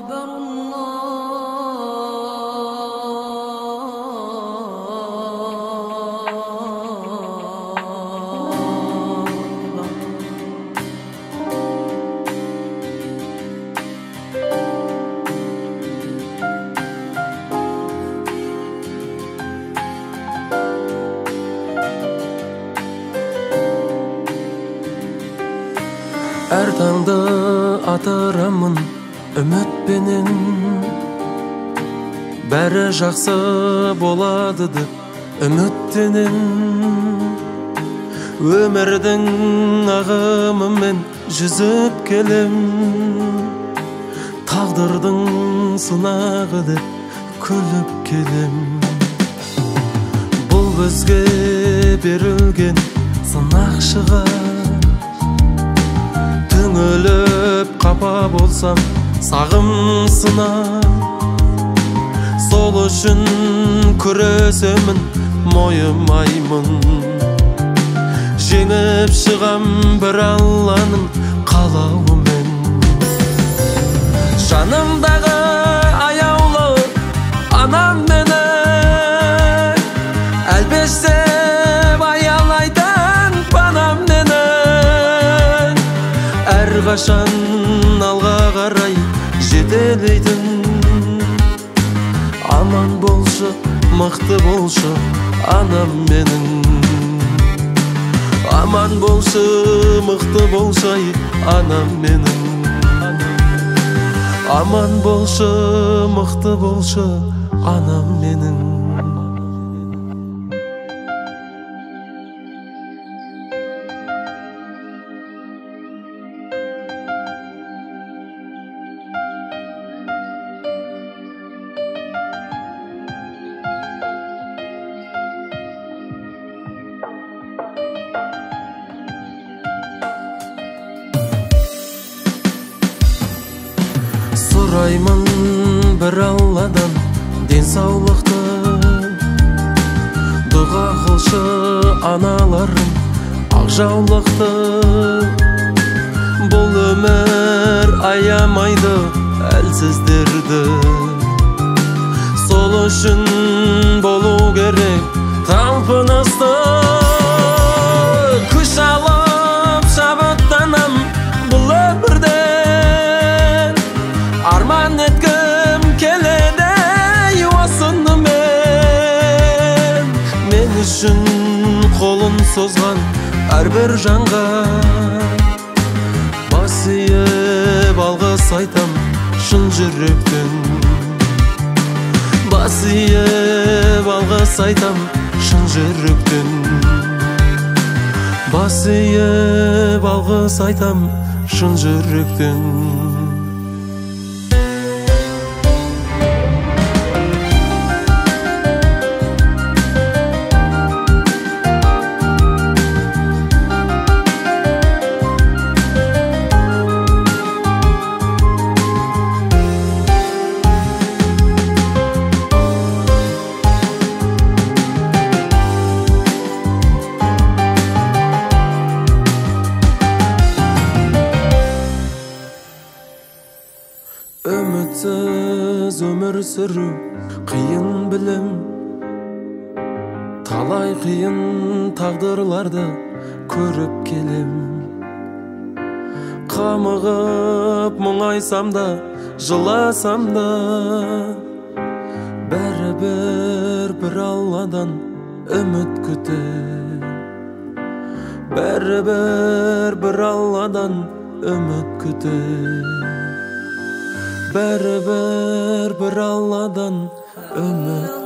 أكبر الله أكبر. Әр таңды атырамын үмітпенен, бәрі жақсы болады деп үміттенем. Өмірдің ағымымен жүзіп келем, тағдырдың сынағы деп күліп келем. Бұл бізге берілген сынақ шығар, түңіліп қапа болсам сағым сынар. Сол үшін күресемін, мойымаймын, жеңіп шығам бір Алланың қалауымен. Жанымдағы аяулы анам менің, әлпештеп аялайтын панам менің, әрқашан алға қарай жетелейтін. Аман болшы, мықты болшы анам менің, аман болшы, мықты болшы ай анам менің, аман болшы, мықты болшы анам менің. Сұраймын бір Алладан денсаулықты, дұға қылшы аналарым ақ жаулықты. Бұл өмір аямайды әлсіздерді, сол үшін болу керек талпынысты. Күш алып шабыттанам бұл өмірден, арман еткім келеді осыны мен. Мен үшін қолын созған әрбір жанға бас иіп алғыс айтам шын жүректен, бас иіп алғыс айтам шын жүректен, бас иіп алғыс айтам шын жүректен. Үмітсіз өмір сүру қиын білім, талай қиын тағдырларды көріп келем. Қамығып мұңайсам да, жыласам да, бәрібір бір Алладан үміт күтем, бәрібір бір Алладан үміт күтем, бәрібір бір Алладан үміт